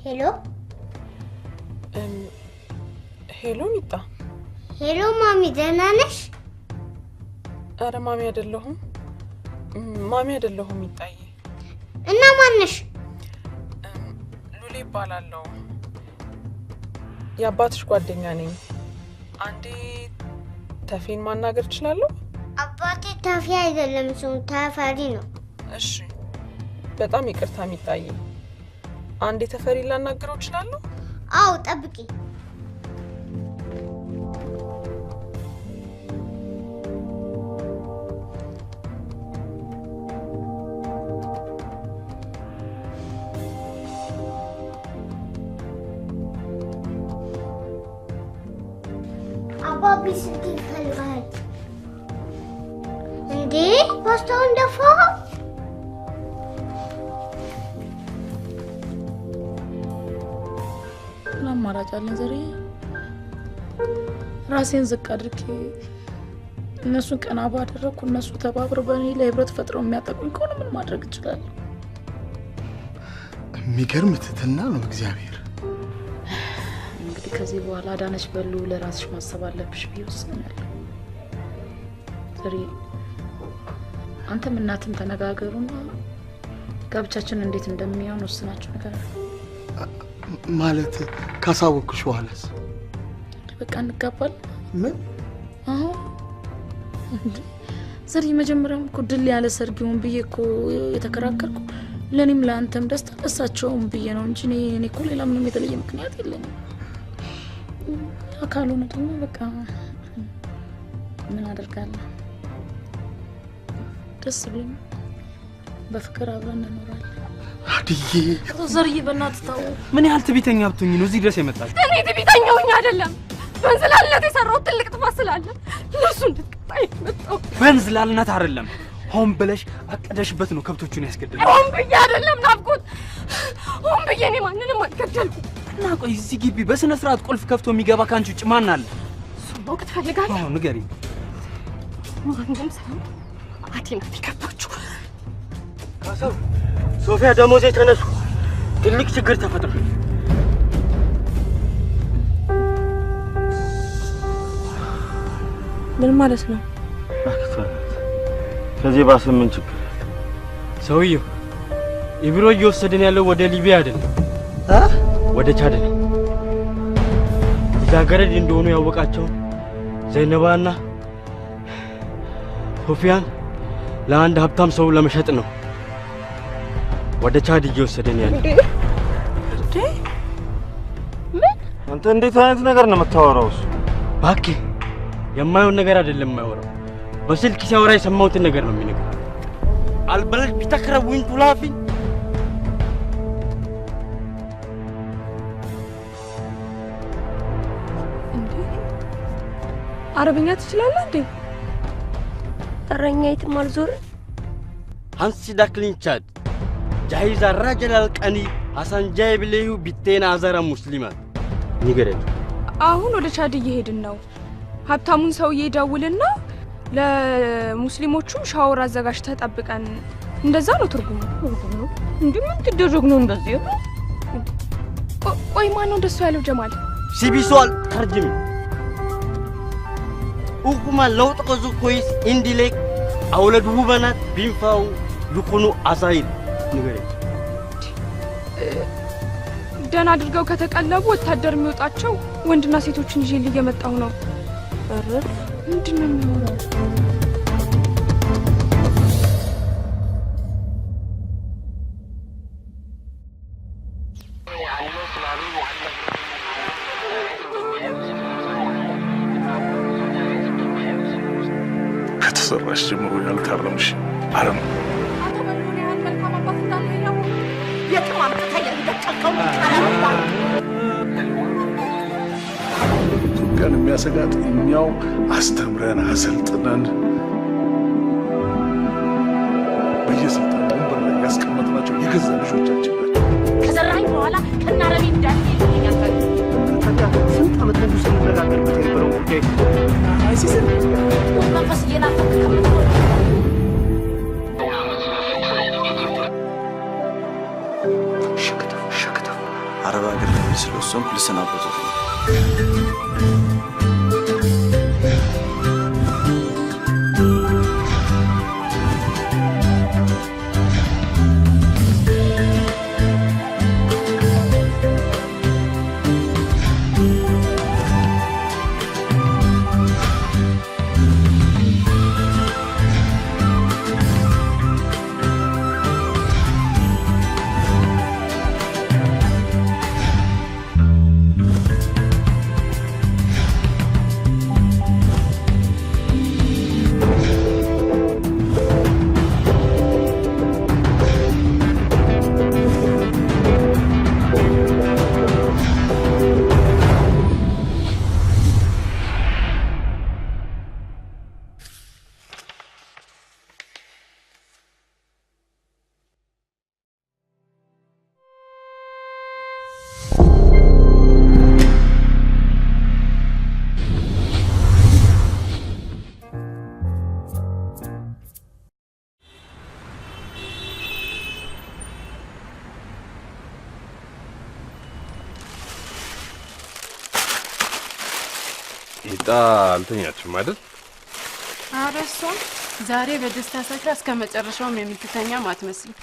Hello Hello ሚጣ። Hello mommy፣ ደህና ነሽ? ኧረ mommy አይደለሁም፣ mommy አይደለሁም ሚጣዬ። እና ማነሽ? ሉሌ እባላለሁ። የአባትሽ ጓደኛ ነኝ። አንዴ ተፌን ማናገር እችላለሁ? አባቴ ተፌ አይደለም ስሙ ተፈሪ ነው። እሺ፣ በጣም ይቅርታ ሚጣዬ። አንዴ ተፈሪ ላናግረው እችላለሁ? አዎ፣ ጠብቂ። አባቢ ስልክ ይፈልጋል። እንዴ ፖስታውን ደፋኸው? ምን አማራጭ አለኝ ዘርዬ? ራሴን ዝቅ አድርጌ እነሱን ቀና ባደረግኩ እነሱ ተባብረው በእኔ ላይ ህብረት ፈጥረው የሚያጠቁኝ ከሆነ ምን ማድረግ እችላለሁ? የሚገርም ትህትና ነው እግዚአብሔር። እንግዲህ ከዚህ በኋላ አዳነች በሉ ለራስሽ ማሰብ አለብሽ ብዬ ወስኛለሁ። ዘርዬ አንተም እናትም ተነጋገሩና ጋብቻችን እንዴት እንደሚሆን ወስናችሁ ነገር ማለት ካሳወቅሽ በኋላስ? በቃ እንጋባለን። ምን? አዎ እንዴ ዘርዬ፣ መጀመሪያም እኮ ድል ያለ ሰርግ ይሁን ብዬ እኮ የተከራከርኩ ለኔም ለአንተም ደስታ ለእሳቸውም ብዬ ነው እንጂ እኔ እኮ ሌላ ምንም የተለየ ምክንያት የለኝም። ካልሆነ ደግሞ በቃ ምን አደርጋለሁ? ደስ ብሎኝ በፍቅር አብረን እንኖራለን። አድዬ ዘርዬ፣ በእናትህ ተው። ምን ያህል ትዕቢተኛ ብትሆኚ ነው እዚህ ድረስ የመጣሽው? እኔ ትዕቢተኛ ሆኜ አይደለም፣ በእንዝላልነት የሰራሁት ትልቅ ጥፋት ስላለ ለእሱ እንድትቀጣኝ የመጣሁት። በእንዝላልነት አይደለም፣ ሆን ብለሽ አቅደሽበት ነው ከብቶቹን ያስገደልሽው። ሆን ብዬ አይደለም ናፍቆት፣ ሆን ብዬ እኔ ማንንም አልገደልኩም። እና ቆይ እዚህ ግቢ በስነ ስርዓት ቁልፍ ከፍቶ የሚገባ ካንቺ ውጭ ማን አለ? እሱን ማወቅ ትፈልጋለህ? አዎ ንገሪኝ። ማንም ሳይሆን አዲ ናት የገባችው። ካሳው፣ ሶፊያ፣ ደሞዜ ተነሱ። ትልቅ ችግር ተፈጥሯል። ምን ማለት ነው? ከዚህ ባሰ ምን ችግር አለ? ሰውየው ኢብሮ እየወሰደን ያለው ወደ ሊቢያ አይደለም፣ ወደ ቻድ ነው። ልጃገረድ እንደሆኑ ያወቃቸው ዘይነባና ሶፊያን ለአንድ ሀብታም ሰው ለመሸጥ ነው ወደ ቻድ እየወሰደን ያለው። እንዴ ምን? አንተ እንዴት አይነት ነገር ነው የምታወራው? እሱ እባክህ የማየውን ነገር አይደለም የማያወራው። በስልክ ሲያወራ የሰማሁትን ነገር ነው የሚነግረው። አልበለድ ቢተክረውኝ ቱላፊ። እንዴ አረብኛ ትችላለህ እንዴ? እረኛ የትም አልዞርም። ሀንሲ ዳክሊን ቻድ ጃሂዛ ራጀል አልቀኒ ሀሳን ጃይብ ሌሁ ቢቴና አዘራ ሙስሊማት ንገረኝ። አሁን ወደ ቻድ እየሄድን ነው። ሀብታሙን ሰውዬ ደውልና ለሙስሊሞቹም ሻወር አዘጋጅተህ ጠብቀን፣ እንደዛ ነው ትርጉሙ። እንዴ ምን ትደረግ ነው እንደዚህ? ቆይ ማነው እንደሱ ያለው? ጀማል ሲቢሷል ተርጅሚ ኡኩማ ለውጥ ቀዙ ኮይስ ኢንዲሌክ አውለድ ውበናት ቢንፋው ይኩኑ አሳይል ንገረኝ። ደህና አድርገው ከተቀለቡ ወታደር የሚወጣቸው ወንድና ሴቶችን ይዤ እየመጣሁ ነው። ምንድን ነው የሚሆነው? ከተሰራሽ ጀምሮ ያልታረምሽ አረም አቶ በልሁን ያህል መልካም አባት እንዳለ ያወቁ የትም አምጥተህ የሚደቀልከው ኢትዮጵያን የሚያሰጋት እኛው አስተምረን አሰልጥነን በየስልጣን ወንበር ላይ ያስቀመጥናቸው የገዛ ልጆቻችን ናቸው። ከዘራኝ በኋላ ከናረቢ እንዳለ ይሉኛል። ታዲያ ስንት ዓመት ሙሉ ስንነጋገርበት የነበረው ጉዳይ አይሲስን መንፈስ እየናፈቅ ከምትሆን አረባ ስለወሰንኩ ልሰናበተው ነው። አልተኛችም አይደል? ኧረ እሷ ዛሬ በደስታ ሰክራ እስከ መጨረሻውም የምትተኛም አትመስልም።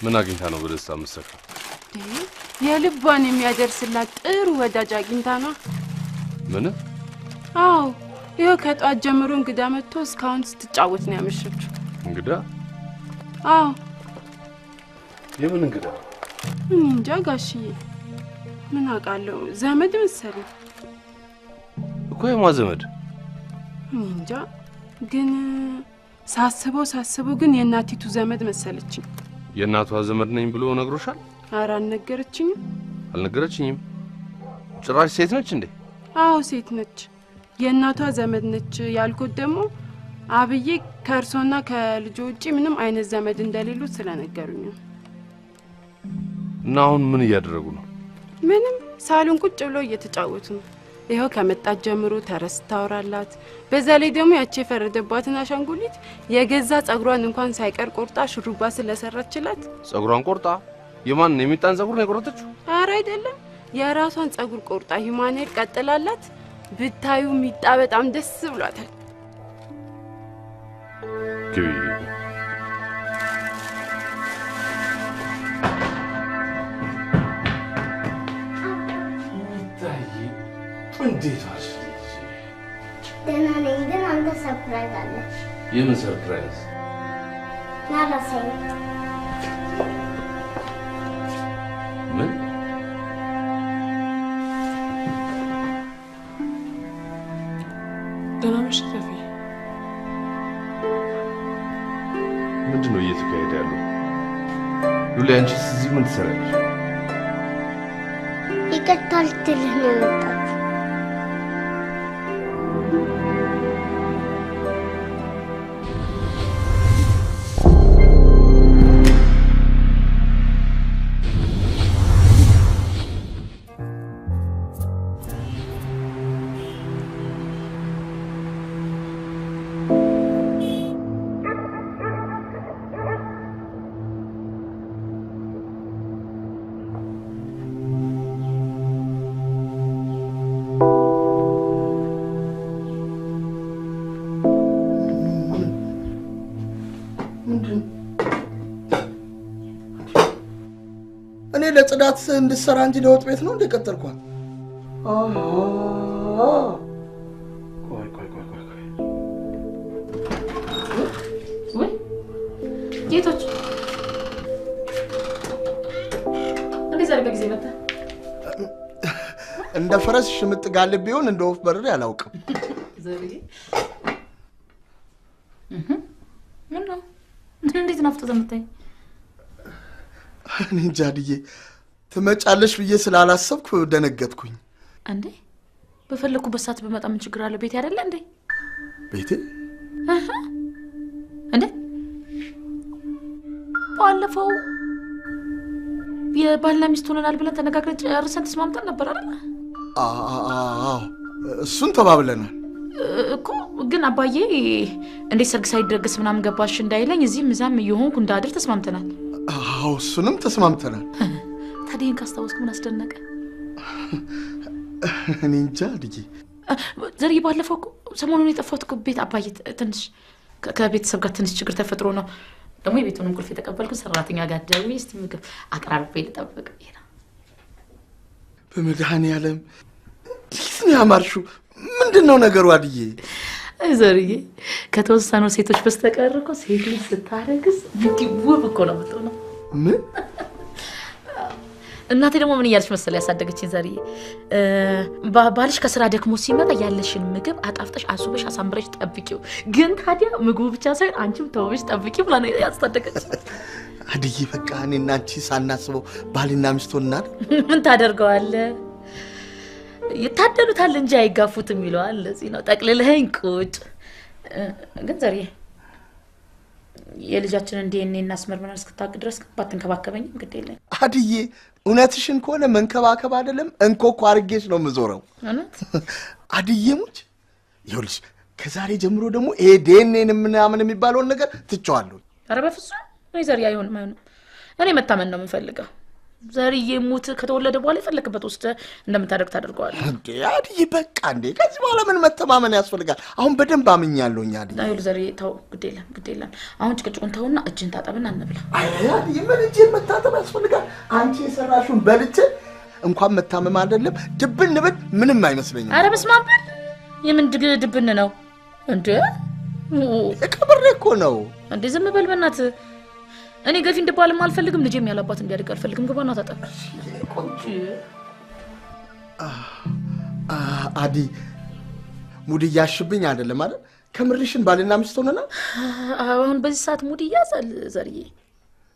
ምን አግኝታ ነው በደስታ የምትሰክረው? የልቧን የሚያደርስላት ጥሩ ወዳጅ አግኝታ ነው። ምን? አዎ ይኸው ከጧት ጀምሮ እንግዳ መጥቶ እስካሁን ስትጫወት ነው ያመሸችው። እንግዳ? አዎ። የምን እንግዳ? እኔ እንጃ ጋሽዬ፣ ምን አውቃለሁ፣ ዘመድ መሰለኝ እኮ። የማ ዘመድ? እኔ እንጃ፣ ግን ሳስበው ግን የእናቲቱ ዘመድ መሰለችኝ። የእናቷ ዘመድ ነኝ ብሎ ነግሮሻል? ኧረ አልነገረችኝም። አልነገረችኝም? ጭራሽ ሴት ነች እንዴ? አዎ ሴት ነች። የእናቷ ዘመድ ነች ያልኩት ደግሞ አብዬ ከእርሶና ከልጆ ውጪ ምንም አይነት ዘመድ እንደሌሉት ስለነገሩኝ ነው። እና አሁን ምን እያደረጉ ነው? ምንም፣ ሳሎን ቁጭ ብለው እየተጫወቱ ነው። ይኸው ከመጣት ጀምሮ ተረስ ታወራላት። በዛ ላይ ደግሞ ያቺ የፈረደባትን አሻንጉሊት የገዛ ጸጉሯን እንኳን ሳይቀር ቆርጣ ሹሩባ ስለሰራችላት። ጸጉሯን ቆርጣ? የማን የሚጣን ጸጉር ነው የቆረጠችው? ኧረ አይደለም፣ የራሷን ጸጉር ቆርጣ human hair ቀጥላላት። ብታዩ ሚጣ በጣም ደስ ብሏታል። ግቢ። እንዴት ዋልሽ? ደህና ነኝ፣ ግን አንተ surprise አለ። የምን surprise? ና ላሳይህ። ምን? ደህና ነሽ ተፌ? ምንድን ነው እየተካሄደ ያለው? ሉሊ፣ አንቺስ እዚህ ምን ትሰሪያለሽ? ይቅርታ ልትልህ ነው የመጣችው። እኔ ለጽዳት እንድትሰራ እንጂ ለወጥ ቤት ነው እንደ ቀጠርኳት። ቆይ ቆይ ቆይ ቆይ ወይ ጌቶች፣ እንዴት ዛሬ በጊዜ መጣ? እንደ ፈረስ ሽምጥ ጋልቤ ቢሆን እንደ ወፍ በርሬ አላውቅም። ምን ነው እንዴት ናፍጦት የምታይ? እኔ እንጃ አድዬ፣ ትመጫለሽ ብዬ ስላላሰብኩ ደነገጥኩኝ። እንዴ በፈለኩበት ሰዓት ብመጣ ምን ችግር አለው? ቤቴ አይደለ እንዴ? ቤቴ? እንዴ ባለፈው የባልና ሚስት ሆነናል ብለን ተነጋግረን ጨርሰን ተስማምተን ነበር አይደል? አዎ እሱን ተባብለናል እኮ። ግን አባዬ እንዴት ሰርግ ሳይደገስ ምናምን ገባሽ እንዳይለኝ እዚህም እዛም እየሆንኩ እንዳድር ተስማምተናል። አዎ እሱንም ተስማምተናል። ታዲያ ይሄን ካስታወስክ ምን አስደነቀ? እኔ እንጃ ልጄ። ዘርዬ ባለፈው እኮ ሰሞኑን የጠፋሁት እኮ ቤት አባዬ ትንሽ ከቤተሰብ ጋር ትንሽ ችግር ተፈጥሮ ነው። ደግሞ የቤቱንም ቁልፍ የተቀበልኩት ሰራተኛ ጋር ደውዬ እስቲ ምግብ አቅራርቤ ልጠብቅ ብዬ ነው። በመድኃኒዓለም እንዴት ነው ያማርሽው? ምንድን ነው ነገሩ አድዬ? ዘርዬ ከተወሰኑ ሴቶች በስተቀር እኮ ሴት ልጅ ስታረግዝ እንዲህ ውብ እኮ ነው የምትሆነው። ምን? እናቴ ደግሞ ምን እያለች መሰለህ ያሳደገችኝ ዘርዬ፣ ባልሽ ከስራ ደክሞ ሲመጣ ያለሽን ምግብ አጣፍጠሽ አስውበሽ አሳምረሽ ጠብቂው፣ ግን ታዲያ ምግቡ ብቻ ሳይሆን አንቺም ተውበሽ ጠብቂው ብላ ነው ያሳደገችኝ። አድዬ በቃ እኔና አንቺ ሳናስበው ባልና ሚስት ሆነናል። ምን ታደርገዋለህ? ይታደሉታል እንጂ አይጋፉትም ይለዋል። ለዚህ ነው ጠቅልለኸኝ ቁጭ። ግን ዘርዬ የልጃችንን ዲኤንኤ እናስመርምረን እስክታውቅ ድረስ ባትንከባከበኝም ግድ የለኝም። አድዬ እውነትሽን ከሆነ መንከባከብ አይደለም እንኮኮ አድርጌሽ ነው የምዞረው። እውነት አድዬ ሙች፣ ይኸውልሽ ከዛሬ ጀምሮ ደግሞ ይሄ ዲኤንኤን ምናምን የሚባለውን ነገር ትቼዋለሁ። ኧረ በፍጹም ወይ ዘርዬ፣ አይሆንም አይሆንም። እኔ መታመን ነው የምፈልገው። ዘርዬ ሙት ከተወለደ በኋላ የፈለክበት ወስደህ እንደምታደርግ ታደርገዋለህ። እንዴ አድዬ በቃ እንዴ ከዚህ በኋላ ምን መተማመን ያስፈልጋል? አሁን በደንብ አምኛለሁኝ አድዬ። አይሉ ዘርዬ ተው፣ ግድ የለም ግድ የለም። አሁን ጭቅጭቁን ተውና እጅን ታጠብና እንብላ። አይ አድዬ ምን እጅን መታጠብ ያስፈልጋል? አንቺ የሰራሽውን በልቼ እንኳን መታመም አይደለም ድብን ብል ምንም አይመስለኝም። ኧረ በስመ አብ በል። የምን ድብን ነው እንዴ? ከምሬ እኮ ነው። እንዴ ዝም በል በእናትህ። እኔ ገፊ እንድባልም አልፈልግም፣ ልጄም ያላባት እንዲያድግ አልፈልግም። ግባና ታጠብ። አዲ mood እያሽብኝ አይደለም አይደል? ከምርሽን ባልና ሚስት ሆነናል። አሁን በዚህ ሰዓት mood ይያዛል ዘርዬ?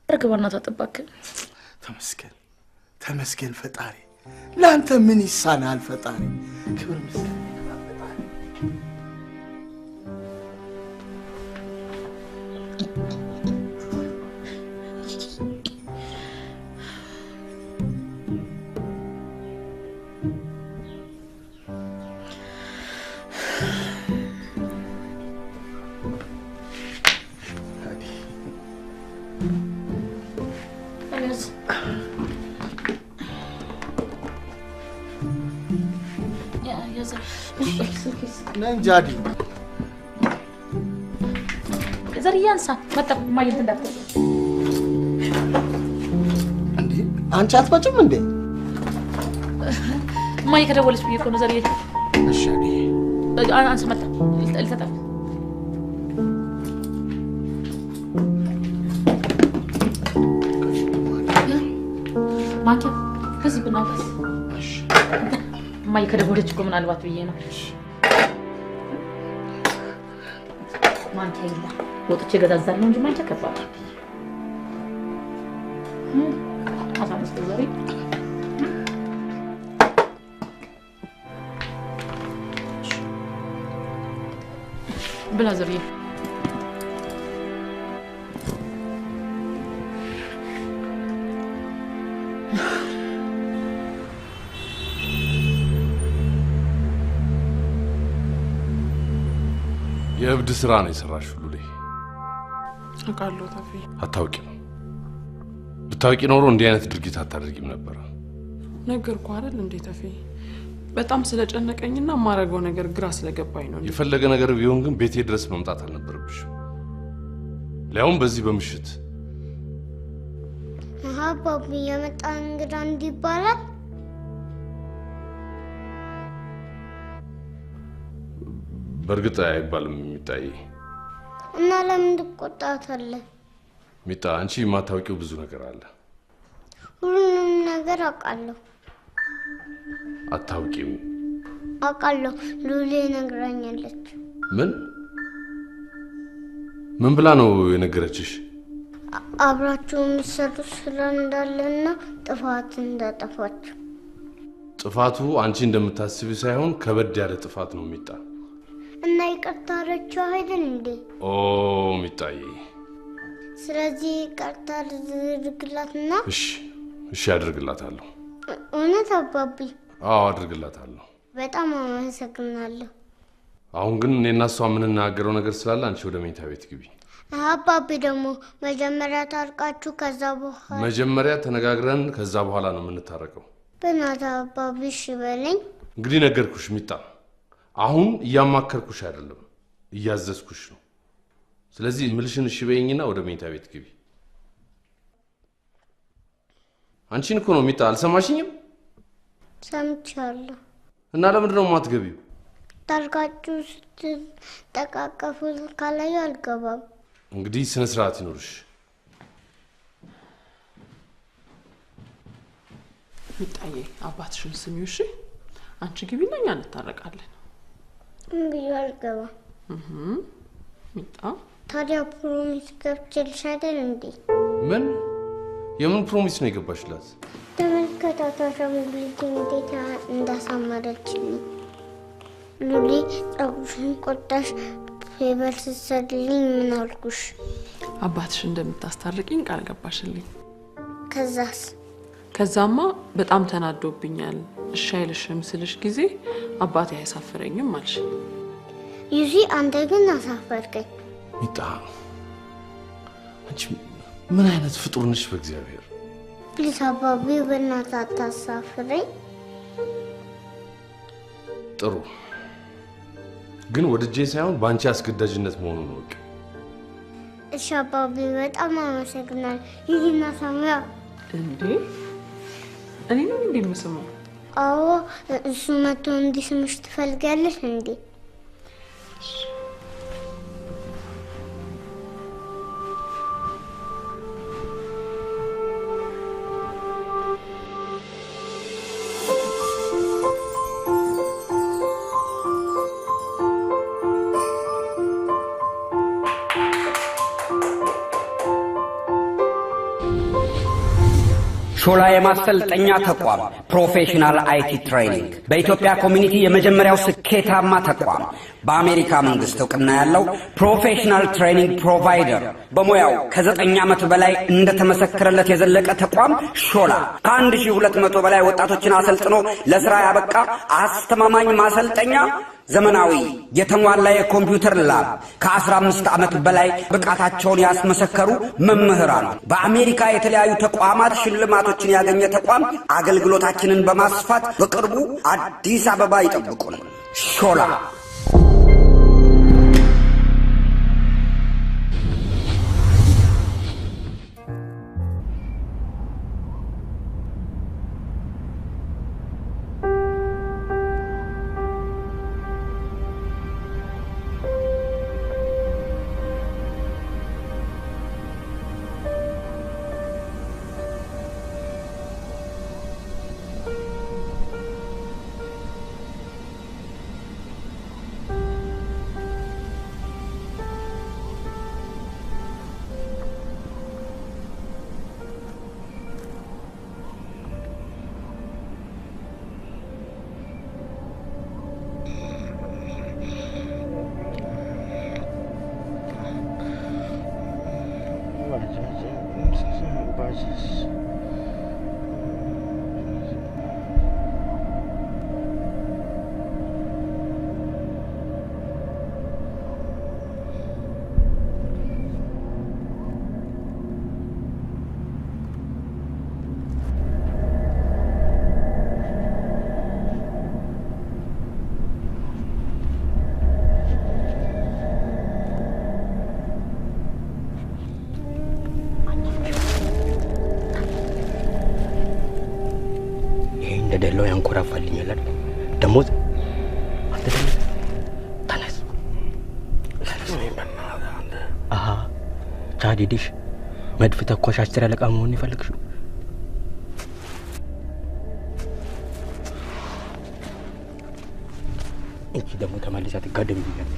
ኧረ ግባና ታጠብ እባክህ። ተመስገን ተመስገን ፈጣሪ፣ ለአንተ ምን ይሳናል ፈጣሪ። ክብር ምስጋና ፈጣሪ። ነንጃዲ ዘርዬ አንሳ መጣ። ማየት እንዳትል እንዴ አንቺ አትመጭም እንዴ? እማዬ ከደወለች ብዬ እኮ ነው ዘርዬ። እሺ አድዬ አንሳ መጣ። ልተጠፍ ማንኪያ ከዚህ ብናውጣስ? እማዬ ከደወለች እኮ ምናልባት ብዬ ነው። ማንኪያ የለም፣ ወጥቼ እገዛዛለሁ እንጂ ማንኪያ ከባድ ነው። አሳንስ ዘሬ። ብላ ዘርዬ። የእብድ ስራ ነው የሰራሽው ሉሌ። አውቃለሁ ተፌ። አታውቂም። ብታውቂ ኖሮ እንዲህ አይነት ድርጊት አታደርጊም ነበር። ነገርኩህ አይደል እንዴ ተፌ፣ በጣም ስለጨነቀኝና የማደርገው ነገር ግራ ስለገባኝ ነው። የፈለገ ነገር ቢሆን ግን ቤቴ ድረስ መምጣት አልነበረብሽም፣ ሊያውም በዚህ በምሽት። አባቢ የመጣ እንግዳ እንዲህ ይባላል? በእርግጥ አይባልም ሚጣዬ። እና ለምን ትቆጣታለህ? ሚጣ አንቺ የማታውቂው ብዙ ነገር አለ። ሁሉንም ነገር አውቃለሁ። አታውቂም? አውቃለሁ፣ ሉሌ ነግራኛለች። ምን ምን ብላ ነው የነገረችሽ? አብራችሁ የምትሰሩት ስራ እንዳለና ጥፋት እንዳጠፋችሁ። ጥፋቱ አንቺ እንደምታስቢ ሳይሆን ከበድ ያለ ጥፋት ነው ሚጣ። እና ይቅርታ አለችው አይደል እንዴ? ኦ ሚጣዬ፣ ስለዚህ ይቅርታ አድርግላትና። እሺ እሺ፣ አድርግላታለሁ። እውነት አባቢ? አዎ አድርግላታለሁ። በጣም አመሰግናለሁ። አሁን ግን እኔና እሷ የምንናገረው ነገር ስላለ አንቺ ወደ መኝታ ቤት ግቢ። አባቢ ደግሞ መጀመሪያ ታርቃችሁ ከዛ በኋላ መጀመሪያ ተነጋግረን ከዛ በኋላ ነው የምንታረቀው። በእናትህ አባቢ እሺ በለኝ። እንግዲህ ነገርኩሽ ሚጣ፣ አሁን እያማከርኩሽ አይደለም እያዘዝኩሽ ነው። ስለዚህ ምልሽን እሺ በይኝና ወደ መኝታ ቤት ግቢ። አንቺን እኮ ነው ሚጣ፣ አልሰማሽኝም? ሰምቻለሁ። እና ለምንድን ነው የማትገቢው? ታርቃችሁ ስትጠቃቀፉ ካላዩ አልገባም። እንግዲህ ስነ ስርዓት ይኖርሽ። ሚጣዬ አባትሽን ስሚው እሺ። አንቺ ግቢና እኛ እንታረቃለን። እንግዲህ አልገባም። ሚጣ ታዲያ promise ገብቼልሽ አይደል እንዴ? ምን የምን promise ነው የገባሽላት? ተመልከታት አሻንጉሊቴን እንዴት እንዳሳመረችልኝ። ሉሊ ፀጉርሽን ቆርጠሽ favor ስትሰሪልኝ ምን አልኩሽ? አባትሽ እንደምታስታርቂኝ ቃል ገባሽልኝ። ከዛስ? ከዛማ በጣም ተናዶብኛል እሺ አይልሽም ስልሽ ጊዜ አባቴ አያሳፍረኝም አልሽ። ዩሲ አንተ ግን አሳፈርከኝ። ሚጣ አንቺ ምን አይነት ፍጡር ነሽ? በእግዚአብሔር please አባቢ በእናትህ አታሳፍረኝ። ጥሩ ግን ወድጄ ሳይሆን በአንቺ አስገዳጅነት መሆኑን እወቂ። እሺ አባቢ በጣም አመሰግናለሁ። ሂጂና ሳሚያ። እንዴ እኔ ነው እንዴ የምስመው? አዎ እሱ መጥቶ እንዲስምሽ ትፈልጊያለሽ እንዴ? ሾላ የማሰልጠኛ ተቋም professional IT training በኢትዮጵያ community የመጀመሪያው ስኬታማ ተቋም፣ በአሜሪካ መንግስት እውቅና ያለው professional training provider፣ በሙያው ከ9 ዓመት በላይ እንደተመሰከረለት የዘለቀ ተቋም ሾላ ከ1200 በላይ ወጣቶችን አሰልጥኖ ለስራ ያበቃ አስተማማኝ ማሰልጠኛ፣ ዘመናዊ የተሟላ የኮምፒውተር lab፣ ከ15 ዓመት በላይ ብቃታቸውን ያስመሰከሩ መምህራን፣ በአሜሪካ የተለያዩ ተቋማት ሽልማቶችን ያገኘ ተቋም። አገልግሎታችንን በማስፋት በቅርቡ አዲስ አበባ ይጠብቁን። ሾላ። እንደደለው ያንኮራፋልኛል አይደል? ደሞዝ አንተ ተነስ። አሃ ቻዲዲሽ መድፍ ተኳሽ 10 አለቃ መሆን ይፈልግሽው? እቺ ደግሞ ተመልሳ ትጋደምብኛለች።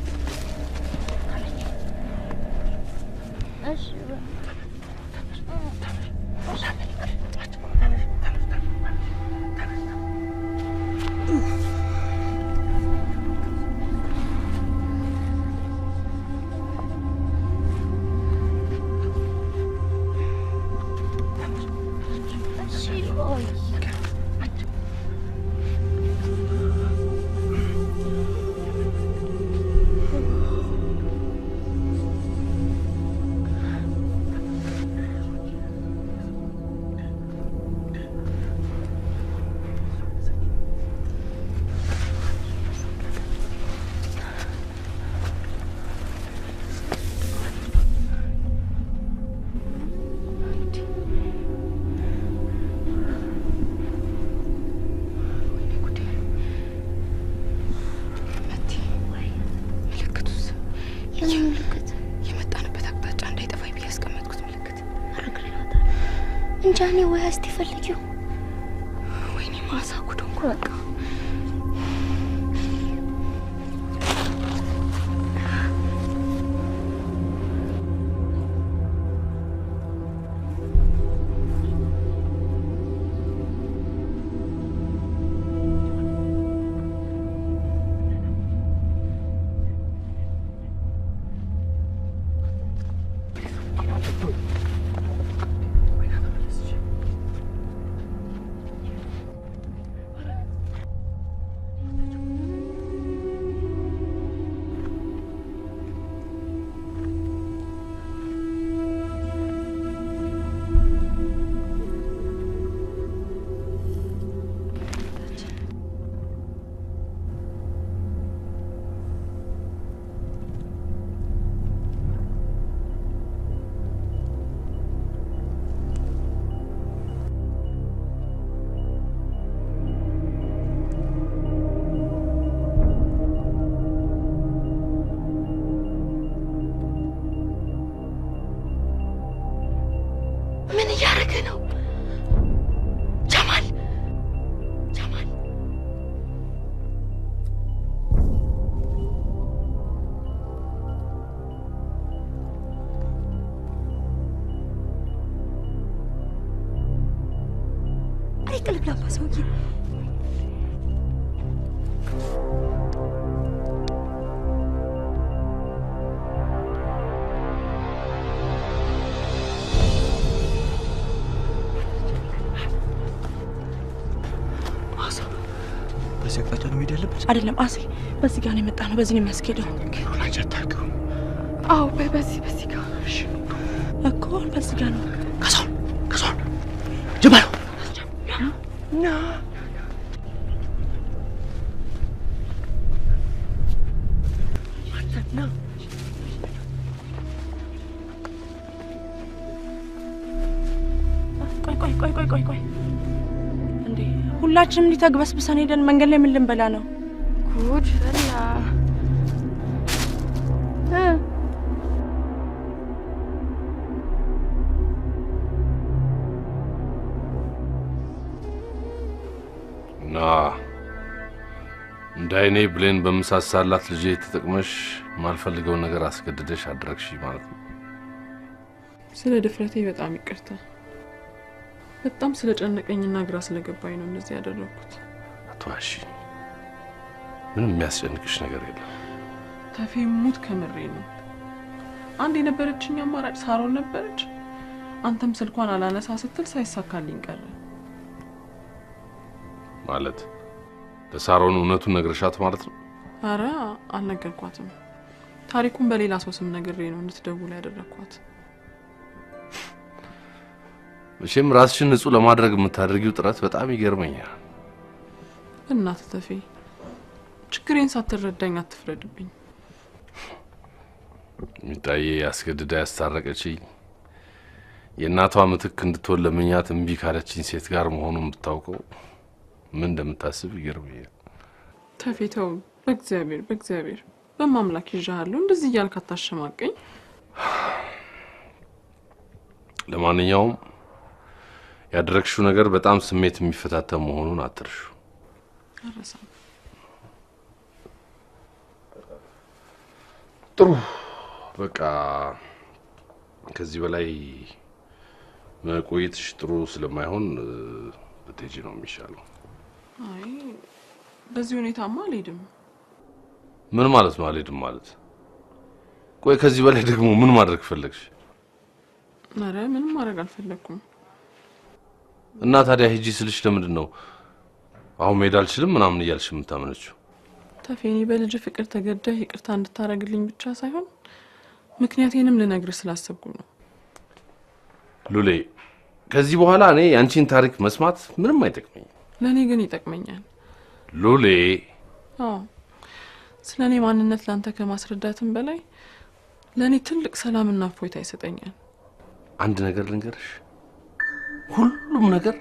እሺ እንጃ እኔ ወይ እስቲ ፈልጊው። ወይኔ ማሳ ጉድ ሆንኩ በቃ። ምን እያደረገ ነው? ጀማል ጀማል፣ አይ ቅልብላባ ሰውዬ። በዚህ አቅጣጫ ነው መሄድ ያለበት። አይደለም አሴ፣ በዚህ ጋር ነው የመጣ ነው። በዚህ ነው የሚያስኬደው። ኪሩን አታውቂውም? አዎ፣ በዚህ በዚህ ጋር እኮ በዚህ ጋር ነው። ካሳሁን ካሳሁን፣ ጀማል ና አንተ ና። ቆይ ቆይ ቆይ ቆይ ቆይ ቆይ፣ እንዴ ሁላችንም እንዲህ ተግበስብሰን ሄደን መንገድ ላይ ምን ልንበላ ነው? ጉድ ፈላ። እና እንደ አይኔ ብሌን በምሳሳላት ልጄ ተጠቅመሽ የማልፈልገውን ነገር አስገድደሽ አደረግሽ ማለት ነው። ስለ ድፍረቴ በጣም ይቅርታ። በጣም ስለጨነቀኝና ግራ ስለገባኝ ነው እንደዚህ ያደረኩት። አትዋሺ። ምንም የሚያስጨንቅሽ ነገር የለም። ተፌ ሙት ከምሬ ነው። አንድ የነበረችኝ አማራጭ ሳሮን ነበረች። አንተም ስልኳን አላነሳ ስትል ሳይሳካልኝ ቀረ። ማለት ለሳሮን እውነቱን ነግረሻት ማለት ነው? አረ አልነገርኳትም። ታሪኩን በሌላ ሰው ስም ነግሬ ነው እንድትደውል ያደረግኳት። መቼም ራስሽን ንጹህ ለማድረግ የምታደርጊው ጥረት በጣም ይገርመኛል። በእናትህ ተፌ ችግሬን ሳትረዳኝ አትፍረድብኝ። ሚጣዬ አስገድዳ ያስታረቀችኝ የእናቷ ምትክ እንድትሆን ለምኛት እምቢ ካለችኝ ሴት ጋር መሆኑን ብታውቀው ምን እንደምታስብ ይገርመኛል። ተፌ ተው፣ በእግዚአብሔር በእግዚአብሔር በማምላክ ይዣለሁ። እንደዚህ እያልክ አታሸማቀኝ። ለማንኛውም ያደረግሽው ነገር በጣም ስሜት የሚፈታተን መሆኑን አትርሹ። አረሳም። ጥሩ፣ በቃ ከዚህ በላይ መቆየትሽ ጥሩ ስለማይሆን ብትሄጂ ነው የሚሻለው። አይ በዚህ ሁኔታማ አልሄድም። ምን ማለት ነው አልሄድም ማለት? ቆይ ከዚህ በላይ ደግሞ ምን ማድረግ ፈለግሽ? ኧረ ምንም ማድረግ አልፈለግኩም። እና ታዲያ ሂጂ ስልሽ ለምንድን ነው አሁን መሄድ አልችልም ምናምን እያልሽ የምታመነችው? ተፌ እኔ በልጅ ፍቅር ተገደህ ይቅርታ እንድታረግልኝ ብቻ ሳይሆን ምክንያቴንም ልነግርህ ስላሰብኩ ነው። ሉሌ፣ ከዚህ በኋላ እኔ የአንቺን ታሪክ መስማት ምንም አይጠቅመኝም። ለእኔ ግን ይጠቅመኛል። ሉሌ፣ አዎ ስለ እኔ ማንነት ለአንተ ከማስረዳትም በላይ ለእኔ ትልቅ ሰላምና እፎይታ ይሰጠኛል። አንድ ነገር ልንገርሽ፣ ሁሉም ነገር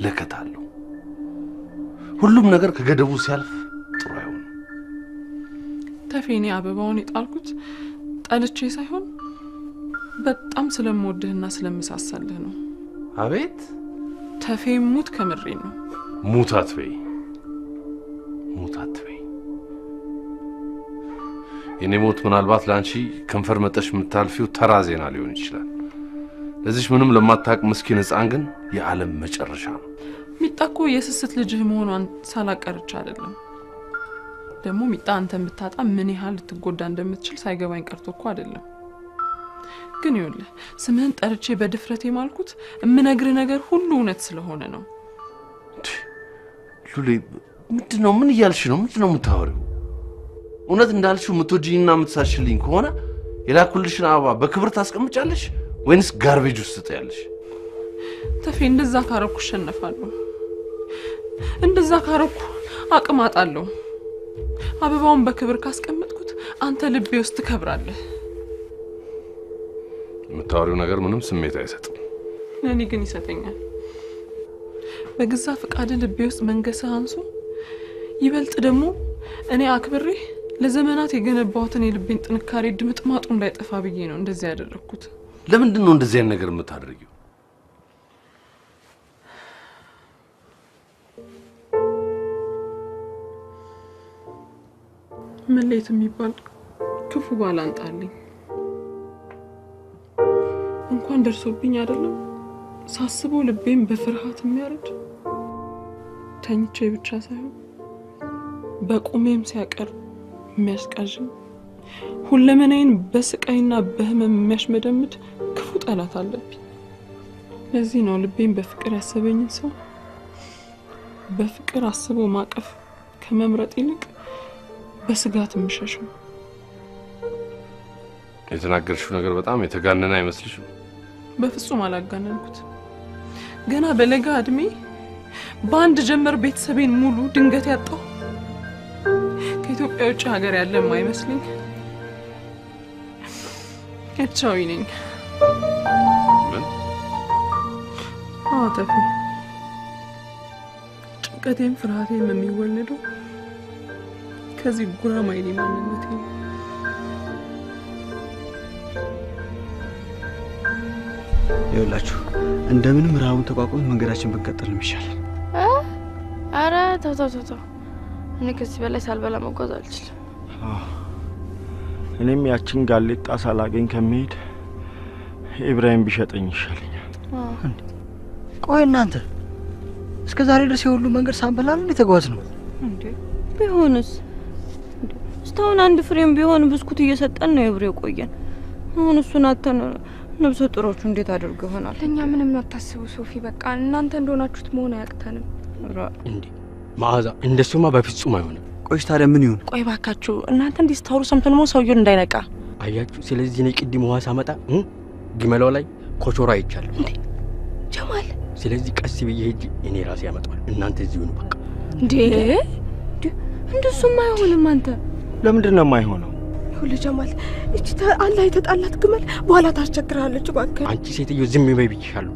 ለከት አለው። ሁሉም ነገር ከገደቡ ሲያልፍ ጥሩ አይሆንም። ተፌ እኔ አበባውን የጣልኩት ጠልቼ ሳይሆን በጣም ስለምወድህና ስለምሳሳልህ ነው። አቤት ተፌ ሙት ከምሬ ነው። ሙት አትበይ፣ ሙት አትበይ። የኔ ሞት ምናልባት ለአንቺ ከንፈር መጠሽ የምታልፊው ተራ ዜና ሊሆን ይችላል። ለዚች ምንም ለማታውቅ ምስኪን ሕፃን ግን የዓለም መጨረሻ ነው። ሚጣ እኮ የስስት ልጅህ መሆኗን ሳላቀርች አይደለም። ደግሞ ሚጣ አንተን ብታጣ ምን ያህል ልትጎዳ እንደምትችል ሳይገባኝ ቀርቶ እኮ አይደለም። ግን ይኸውልህ ስምህን ጠርቼ በድፍረት የማልኩት የምነግርህ ነገር ሁሉ እውነት ስለሆነ ነው። ሉሌ ምንድነው? ምን እያልሽ ነው? ምንድነው የምታወሪው? እውነት እንዳልሽው የምትወጂኝና የምትሳሽልኝ ከሆነ የላኩልሽን አበባ በክብር ታስቀምጫለሽ ወይንስ garbage ውስጥ ትጥያለሽ? ተፌ እንደዛ ካረኩ እሸነፋለሁ። እንደዛ ካረኩ አቅም አጣለሁ። አበባውን በክብር ካስቀመጥኩት አንተ ልቤ ውስጥ ትከብራለህ። የምታወሪው ነገር ምንም ስሜት አይሰጥም። ለእኔ ግን ይሰጠኛል። በገዛ ፈቃድ ልቤ ውስጥ መንገስህ አንሶ ይበልጥ ደግሞ እኔ አክብሬ ለዘመናት የገነባሁትን የልቤን ጥንካሬ ድምጥማጡ እንዳይጠፋ ብዬ ነው እንደዚህ ያደረኩት። ለምንድን ነው እንደዚህ አይነት ነገር የምታደርጊው? መለየት የሚባል ክፉ ባላንጣ አለኝ። እንኳን ደርሶብኝ አይደለም ሳስበው ልቤን በፍርሃት የሚያርድ ተኝቼ ብቻ ሳይሆን በቁሜም ሲያቀር የሚያስቃዥኝ ሁለመናዬን በስቃይና በህመም የሚያሽመደምድ ክፉ ጠላት አለብኝ። ለዚህ ነው ልቤን በፍቅር ያሰበኝን ሰው በፍቅር አስቦ ማቀፍ ከመምረጥ ይልቅ በስጋት የምሸሸው። የተናገርሽው ነገር በጣም የተጋነነ አይመስልሽም? በፍጹም አላጋነንኩት። ገና በለጋ እድሜ በአንድ ጀመር ቤተሰቤን ሙሉ ድንገት ያጣው ከኢትዮጵያ ውጭ ሀገር ያለ የማይመስለኝ ኤርትራዊ ነኝ። ምን? አዎ ተፌ፣ ጭንቀቴም ፍርሃቴም የሚወለደው ከዚህ ጉራማይሌ ማንነቴ ነው። ይኸውላችሁ እንደምንም ረሃቡን ተቋቁመን መንገዳችን ብንቀጥል ነው የሚሻለን። ኧረ ተው ተው ተው፣ እኔ ከዚህ በላይ ሳልበላ መጓዝ አልችልም። እኔም ያችን ጋሌጣ ሳላገኝ ከመሄድ ኢብራሂም ቢሸጠኝ ይሻለኛል። ቆይ እናንተ እስከ ዛሬ ድረስ የሁሉ መንገድ ሳንበላ ነው የተጓዝነው? እንዴ ቢሆንስ? እስካሁን አንድ ፍሬም ቢሆን ብስኩት እየሰጠን ነው የብሬ ቆየን። አሁን እሱን አተን ነብሰ ጡሮቹ እንዴት አድርገው ይሆናል? ለኛ ምንም አታስቡ ሶፊ፣ በቃ እናንተ እንደሆናችሁት መሆን አያቅተንም። እንዴ መዓዛ፣ እንደሱማ በፍጹም አይሆንም። ቆይ ታዲያ ምን ይሁን? ቆይ ባካችሁ እናንተ እንዲህ ስታወሩ ሰምተን ነው ሰውየውን እንዳይነቃ። አያችሁ፣ ስለዚህ እኔ ቅድም ውሃ ሳመጣ ግመሏ ላይ ኮቾራ አይቻለሁ። እንዴ ጀማል፣ ስለዚህ ቀስ ብዬ ሄጄ እኔ ራሴ ያመጣዋል። እናንተ እዚሁ ነው በቃ። እንዴ እንደሱማ አይሆንም። አንተ ለምንድን ነው የማይሆነው? ይኸውልህ ጀማል፣ እቺ አላህ የተጣላት ግመል በኋላ ታስቸግራለች። እባክህ አንቺ ሴትዮ ዝም በይ ብዬሻለሁ።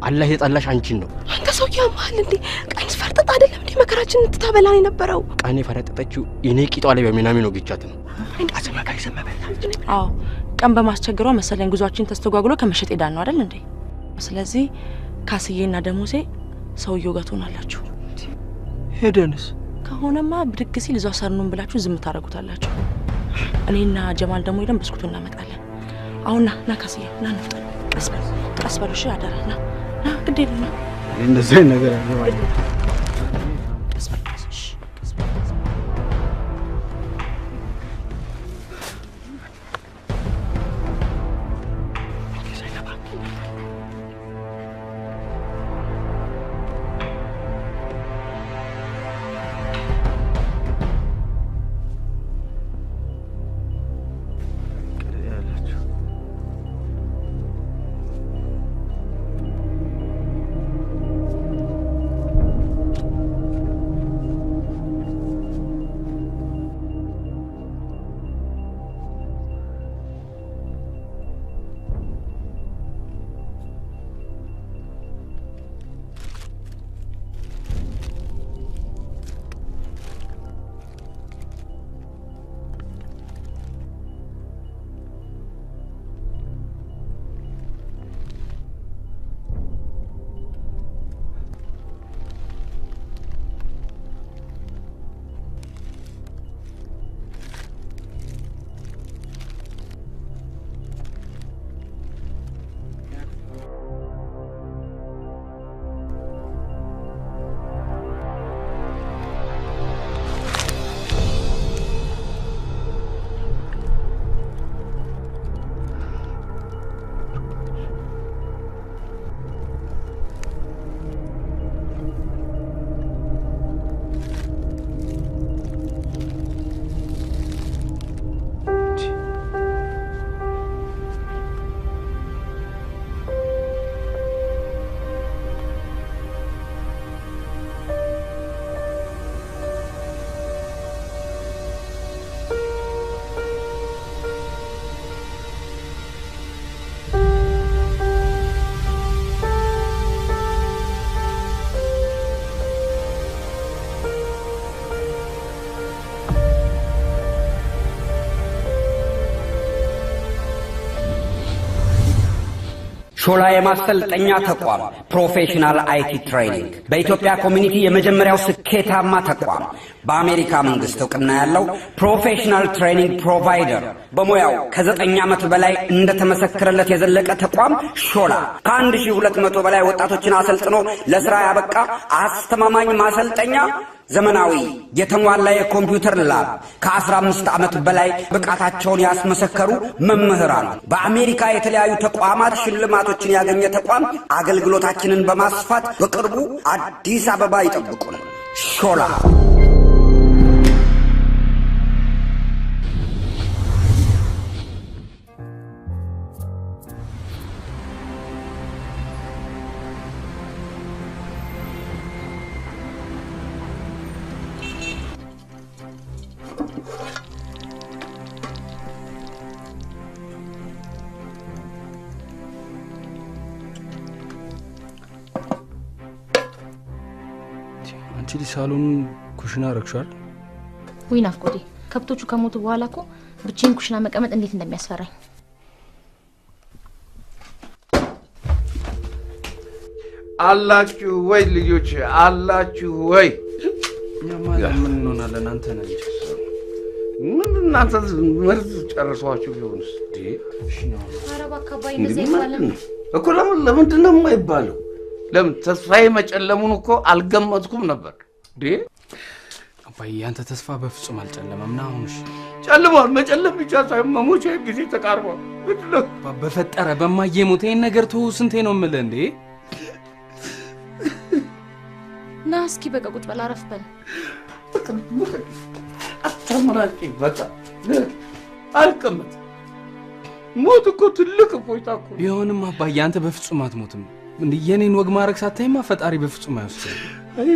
አላህ የጣላሽ አንቺን ነው። አንተ ሰውዬ ያማል እንዴ? ቀን ፈርጠጥ አይደለም እንዴ መከራችንን ትታበላን የነበረው? ቀን የፈረጠጠችው እኔ ቂጧ ላይ በምናምን ነው ግቻት ነው። አዎ ቀን በማስቸገሯ መሰለኝ ጉዟችን ተስተጓጉሎ ከመሸጥ ሄዳን ነው አይደል እንዴ? ስለዚህ ካስዬና ደሞሴ ሰውየው ጋር ትሆናላችሁ። ሄደንስ ከሆነማ ብድግ ሲል እዛው ሰርኑን ብላችሁ ዝም ታደርጉታላችሁ። እኔና ጀማል ደግሞ ሄደን ብስኩቱን እናመጣለን። አሁን ና ና ካስዬ ና እንፍጠን። ቀስ በል ቀስ በል እሺ፣ አደራ ና ና፣ ግድ የለም ና። እንደዚህ አይነት ነገር አይገባኝም። ቀስ በል እሺ፣ ቀስ በል። ሾላ የማሰልጠኛ ተቋም professional IT training በኢትዮጵያ community የመጀመሪያው ስኬታማ ተቋም፣ በአሜሪካ መንግስት እውቅና ያለው professional training provider፣ በሙያው ከ9 ዓመት በላይ እንደተመሰከረለት የዘለቀ ተቋም ሾላ፣ ከ1200 በላይ ወጣቶችን አሰልጥኖ ለስራ ያበቃ አስተማማኝ ማሰልጠኛ፣ ዘመናዊ የተሟላ የኮምፒውተር lab፣ ከ15 ዓመት በላይ ብቃታቸውን ያስመሰከሩ መምህራን፣ በአሜሪካ የተለያዩ ተቋማት ሽልማቶችን ያገኘ ተቋም። አገልግሎታችንን በማስፋት በቅርቡ አዲስ አበባ ይጠብቁን። ሾላ። አንቺ ልጅ ሳሎኑን ኩሽና አረግሽዋል? ውይ ናፍቆቴ፣ ከብቶቹ ከሞቱ በኋላ እኮ ብቻዬን ኩሽና መቀመጥ እንዴት እንደሚያስፈራኝ። አላችሁ ወይ ልጆች? አላችሁ ወይ? እኛማ ምን እንሆናለን? አንተ ነህ እንጂ። ምን እናንተ መርዝ ጨርሷችሁ ቢሆንስ? ኧረ እባክህ አባዬ እንደዚህ አይባልም። እኮ ለምን ለምንድን ነው የማይባለው? ለምን? ተስፋዬ መጨለሙን እኮ አልገመትኩም ነበር። እንዴ አባዬ፣ ያንተ ተስፋ በፍጹም አልጨለመም። ና አሁን። እሺ። ጨልሟል። መጨለም ብቻ ሳይሆን መሞቻ ጊዜ ተቃርቧል። ምንድን ነው? በፈጠረ በማዬ ሞት ይሄን ነገር ተው። ስንቴ ነው የምልህ እንዴ? ና እስኪ በቃ ቁጭ በል፣ አረፍ በል። አታመራጭ። በቃ አልቀመጥ። ሞት እኮ ትልቅ እፎይታ እኮ። ቢሆንም አባዬ አንተ በፍጹም አትሞትም። እንዴ የኔን ወግ ማድረግ ሳታይማ ፈጣሪ በፍጹም አይወስድም። አይ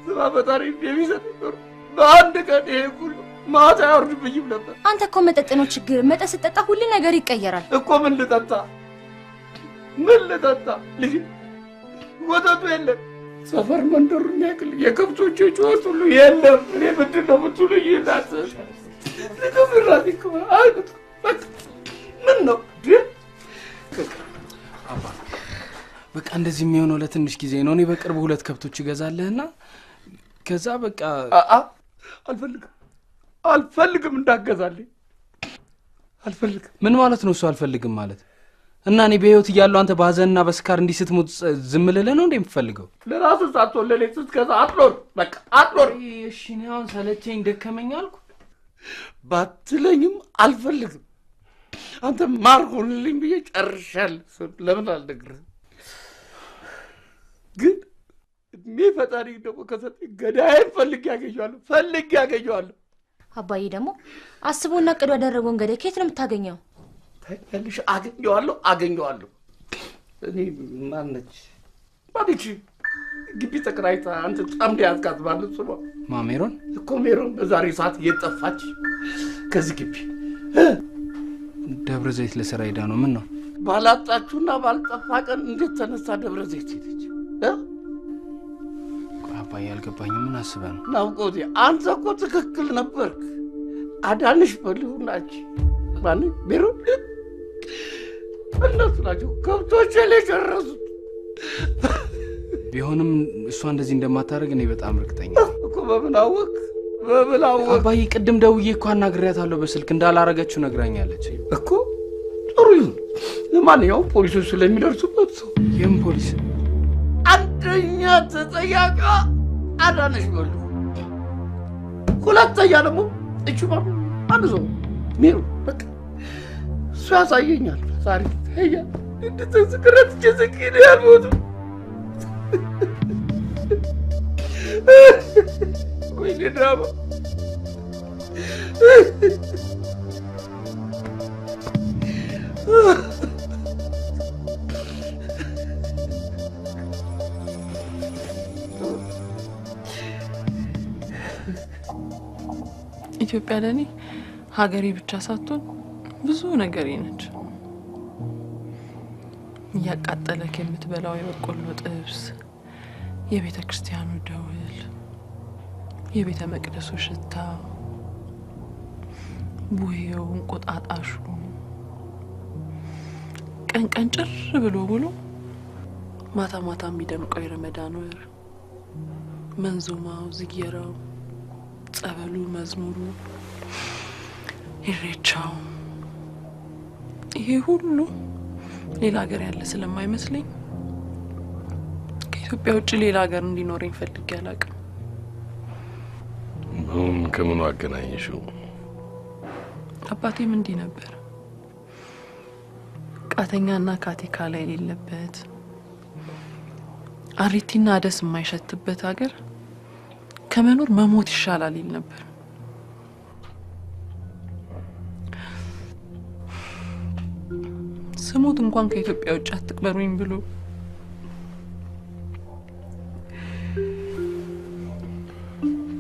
ስማ፣ ፈጣሪ የሚሰጠኝ ኖሮ በአንድ ቀን ይሄ ሁሉ ማታ አያወርድብኝም ነበር። አንተ እኮ መጠጥ ነው ችግር። መጠጥ ስትጠጣ ሁሉ ነገር ይቀየራል። እኮ ምን ልጠጣ? ምን ልጠጣ ልጅ? ወተቱ የለም፣ ሰፈር መንደሩ የሚያውቅል የከብቶቹ ጩኸት ሁሉ የለም። እኔ ምንድን ነው የምትሉኝ? እናት ምን ነው? አባ በቃ እንደዚህ የሚሆነው ለትንሽ ጊዜ ነው። እኔ በቅርቡ ሁለት ከብቶች እገዛለህና ከዛ በቃ አልፈልግም፣ አልፈልግም፣ እንዳገዛልኝ አልፈልግም። ምን ማለት ነው እሱ አልፈልግም ማለት? እና እኔ በህይወት እያለሁ አንተ በሀዘንና በስካር እንዲህ ስትሞት ዝም ልልህ ነው እንዴ የምትፈልገው? ለራስህ ሳትሆን ለእኔ ስትገዛ አትኖር፣ በቃ አትኖር። እሺ እኔ አሁን ሰለቸኝ ደከመኝ አልኩ ባትለኝም አልፈልግም። አንተ ማር ሆንልኝ ብዬ ጨርሻለሁ። ለምን አልነግርህም? ግን እድሜ ፈጣሪ ደግሞ ከሰጠኝ ገዳዬን ፈልጌ ያገኘዋለሁ፣ ፈልጌ ያገኘዋለሁ። አባዬ ደግሞ አስቦና እቅዱ ያደረገውን ገዳይ ከየት ነው የምታገኘው? ታውቂያለሽ፣ አገኘዋለሁ፣ አገኘዋለሁ። እኔ ማነች ማነች ግቢ ተከራይታ አንተ ጠምደ ያዝካት ማለት ስሟ ማ ሜሮን? እኮ ሜሮን በዛሬ ሰዓት የት ጠፋች ከዚህ ግቢ? ደብረ ዘይት ለስራ ሄዳ ነው። ምን ነው? ባላጣችሁና ባልጠፋ ቀን እንዴት ተነሳ ደብረ ዘይት ሄደች? አባዬ አልገባኝም። ምን አስበህ ነው? ናፍቆቴ፣ አንተ እኮ ትክክል ነበርክ። አዳንሽ በልሁ ናች ማን ሜሮን እነሱ ናቸው ከብቶቼ ላይ የጨረሱት። ቢሆንም እሷ እንደዚህ እንደማታደርግ እኔ በጣም እርግጠኛ እኮ። በምን አወቅ? በምን አወቅ? አባዬ ቅድም ደውዬ እኮ አናግሬያታለሁ በስልክ፣ እንዳላረገችው ነግራኛለች። እኮ ጥሩ ይሁን። ለማንኛውም ፖሊሶች ስለሚደርሱበት ሰው ይህም ፖሊስ አንደኛ ተጠያቂዋ አዳነሽ በሉ፣ ሁለተኛ ደግሞ እቹ ማን ሰው ሜሩ። በቃ እሱ ያሳየኛል። ዛሬ ይታያል። እንድትስክረት ጀዘኪ ነው ያልሞቱ። ወይኔ ድራማ። ኢትዮጵያ ለእኔ ሀገሬ ብቻ ሳትሆን ብዙ ነገሬ ነች። እያቃጠለክ የምትበላው የበቆሎ ጥብስ፣ የቤተ ክርስቲያኑ ደውል፣ የቤተ መቅደሱ ሽታ፣ ቡሄው፣ እንቁጣጣሹ፣ ቀን ቀን ጭር ብሎ ውሎ ማታ ማታ የሚደምቀው የረመዳን ወር መንዙማው፣ ዝየራው፣ ጸበሉ፣ መዝሙሩ፣ ኢሬቻው ይሄ ሁሉ ሌላ ሀገር ያለ ስለማይመስለኝ ከኢትዮጵያ ውጭ ሌላ ሀገር እንዲኖረኝ ፈልጌ አላውቅም። ምኑን ከምኑ አገናኘሽው? አባቴም እንዲህ ነበር። ቃተኛና ካቲካላ የሌለበት፣ አሪቲና አደስ የማይሸትበት ሀገር ከመኖር መሞት ይሻላል ይል ነበር። ስሞት እንኳን ከኢትዮጵያ ውጭ አትቅበሩኝ ብሎ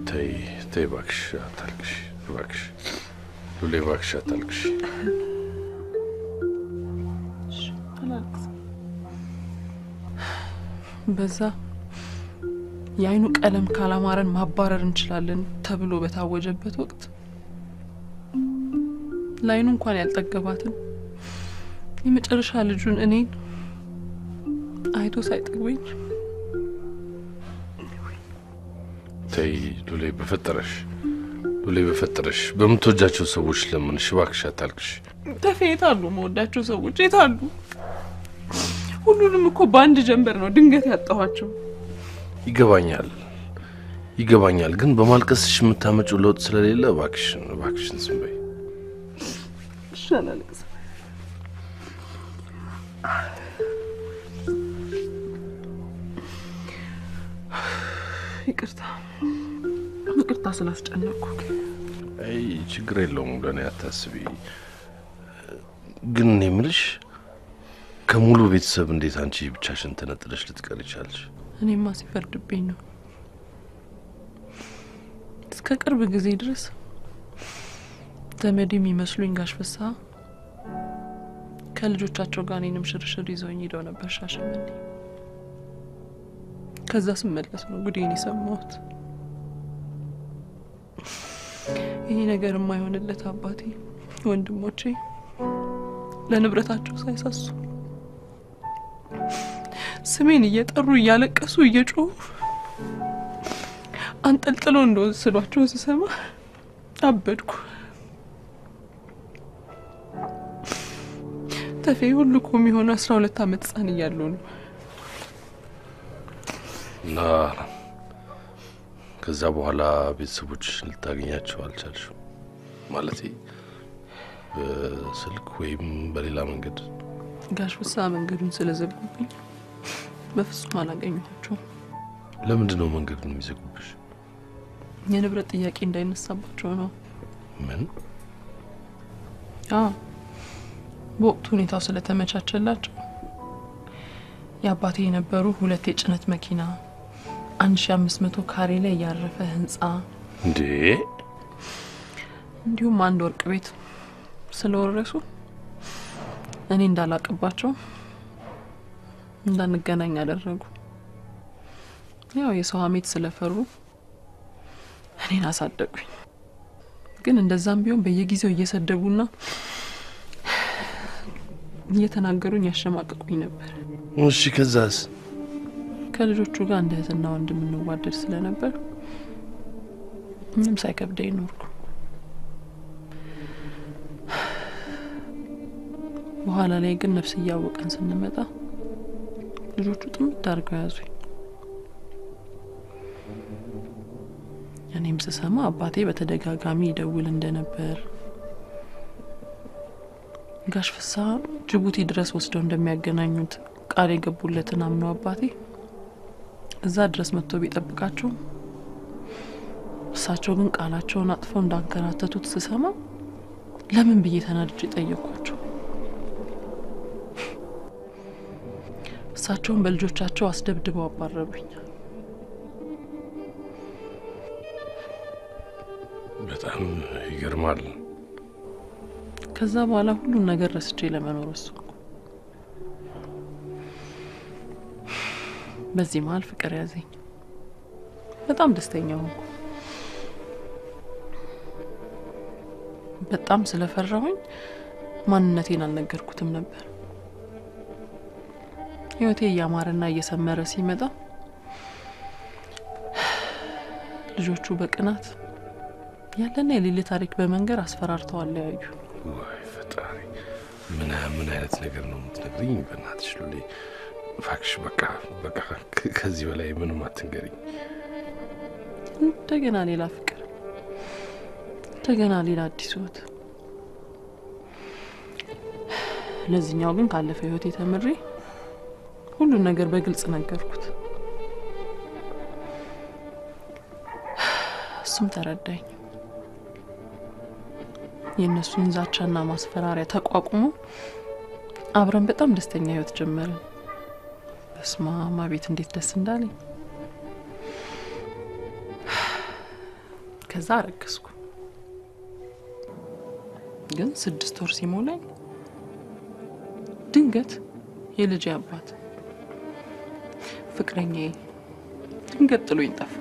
ተይ ተይ እባክሽ አታልቅሽ፣ እባክሽ ሉሌ፣ እባክሽ አታልቅሽ። አላለቅስም። በዛ የአይኑ ቀለም ካላማረን ማባረር እንችላለን ተብሎ በታወጀበት ወቅት ለአይኑ እንኳን ያልጠገባትን የመጨረሻ ልጁን እኔን አይቶ ሳይጠግበኝ ተይ ሉሌ፣ በፈጠረሽ ሉሌ፣ በፈጠረሽ በምትወጃቸው ሰዎች ለምንሽ፣ እባክሽ አታልቅሽ። ተፌ የት አሉ መወዳቸው ሰዎች የት አሉ? ሁሉንም እኮ በአንድ ጀንበር ነው ድንገት ያጣኋቸው። ይገባኛል ይገባኛል፣ ግን በማልቀስሽ የምታመጪው ለውጥ ስለሌለ እባክሽን እባክሽን ዝም በይ። እሺ አላለቅስም። ይቅርታ ይቅርታ ስላስጨነቅኩ። አይ ችግር የለውም ለእኔ አታስቢ። ግን እኔ የምልሽ ከሙሉ ቤተሰብ እንዴት አንቺ ብቻሽን ተነጥለሽ ልትቀሪ ቻልሽ? እኔማ ሲፈርድብኝ ነው። እስከ ቅርብ ጊዜ ድረስ ዘመድ የሚመስሉኝ ጋሽ ፍስሐ ከልጆቻቸው ጋር እኔንም ሽርሽር ይዘውኝ ሄደው ነበር ሻሸመኔ። ከዛ ስመለስ ነው ጉዴን የሰማሁት። ይሄ ነገር የማይሆንለት አባቴ ወንድሞቼ ለንብረታቸው ሳይሳሱ ስሜን እየጠሩ እያለቀሱ እየጮሁ አንጠልጥለው እንደወሰዷቸው ስሰማ አበድኩ። ተፌ ሁሉ እኮ የሚሆነው 12 ዓመት ህፃን እያለሁ ነው። እና ከዛ በኋላ ቤተሰቦችሽን ልታገኛቸው አልቻልሽም? ማለቴ በስልክ ወይም በሌላ መንገድ? ጋሽ ፍስሐ መንገዱን ስለዘጉብኝ በፍጹም አላገኘኋቸውም። ለምንድን ነው መንገዱን የሚዘጉብሽ? የንብረት ጥያቄ እንዳይነሳባቸው ነው። ምን? አዎ በወቅቱ ሁኔታው ስለተመቻቸላቸው የአባቴ የነበሩ 2 የጭነት መኪና፣ 1500 ካሬ ላይ ያረፈ ህንጻ እንዴ፣ እንዲሁም አንድ ወርቅ ቤት ስለወረሱ እኔ እንዳላቅባቸው እንዳንገናኝ አደረጉ። ያው የሰው ሀሜት ስለፈሩ እኔን አሳደጉኝ። ግን እንደዛም ቢሆን በየጊዜው እየሰደቡና እየተናገሩኝ ያሸማቀቁኝ ነበር። እሺ ከዛስ? ከልጆቹ ጋር እንደ እህትና ወንድም እንዋደድ ስለነበር ምንም ሳይከብደኝ ኖርኩ። በኋላ ላይ ግን ነፍስ እያወቀን ስንመጣ ልጆቹ ጥምድ አድርገው ያዙኝ። እኔም ስሰማ አባቴ በተደጋጋሚ ይደውል እንደነበር፣ ጋሽ ፍስሐ ጅቡቲ ድረስ ወስደው እንደሚያገናኙት ቃል የገቡለትን አምኖ አባቴ እዛ ድረስ መጥቶ ቢጠብቃቸው እሳቸው ግን ቃላቸውን አጥፈው እንዳንከራተቱት ስሰማ ለምን ብዬ ተናድጄ ጠየኳቸው። እሳቸውን በልጆቻቸው አስደብድበው አባረሩኝ። በጣም ይገርማል። ከዛ በኋላ ሁሉን ነገር ረስቼ ለመኖር ወሰንኩ። በዚህ መሀል ፍቅር ያዘኝ። በጣም ደስተኛ ሆንኩ። በጣም ስለፈራሁኝ ማንነቴን አልነገርኩትም ነበር። ህይወቴ እያማረና እየሰመረ ሲመጣ ልጆቹ በቅናት ያለና የሌለ ታሪክ በመንገር አስፈራርተው አለያዩ። ወይ ፈጣሪ፣ ምን ምን አይነት ነገር ነው የምትነግሪኝ? በእናትሽ ሉሌ እባክሽ፣ በቃ በቃ፣ ከዚህ በላይ ምንም አትንገሪኝ። እንደገና ሌላ ፍቅር፣ እንደገና ሌላ አዲስ ህይወት። ለዚህኛው ግን ካለፈ ህይወቴ ተምሬ ሁሉን ነገር በግልጽ ነገርኩት። እሱም ተረዳኝ። የእነሱን ዛቻና ማስፈራሪያ ተቋቁሞ አብረን በጣም ደስተኛ ህይወት ጀመርን። በስመ አብ አቤት እንዴት ደስ እንዳለኝ። ከዛ አረገዝኩ። ግን 6 ወር ሲሞላኝ ድንገት የልጄ አባት ፍቅረኛዬ ድንገት ጥሎኝ ጠፋ።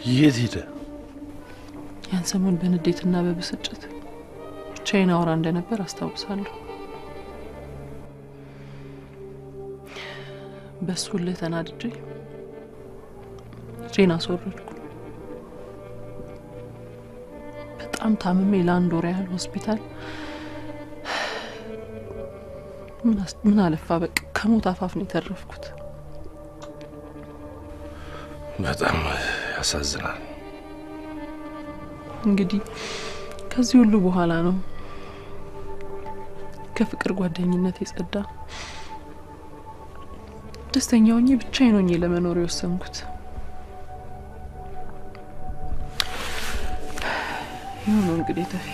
የት ሄደ? ያን ሰሞን በንዴትና በብስጭት ብቻዬን አወራ እንደነበር አስታውሳለሁ። በሱ እልህ ተናድጄ ልጄን አስወረድኩ። በጣም ታምሜ ለ1 ወር ያህል ሆስፒታል ምን አለፋ በቃ ከሞት አፋፍ ነው የተረፍኩት። በጣም ያሳዝናል። እንግዲህ ከዚህ ሁሉ በኋላ ነው ከፍቅር ጓደኝነት የጸዳ ደስተኛ ሆኜ ብቻዬን ሆኜ ለመኖር የወሰንኩት። ይኸው ነው እንግዲህ ተፌ።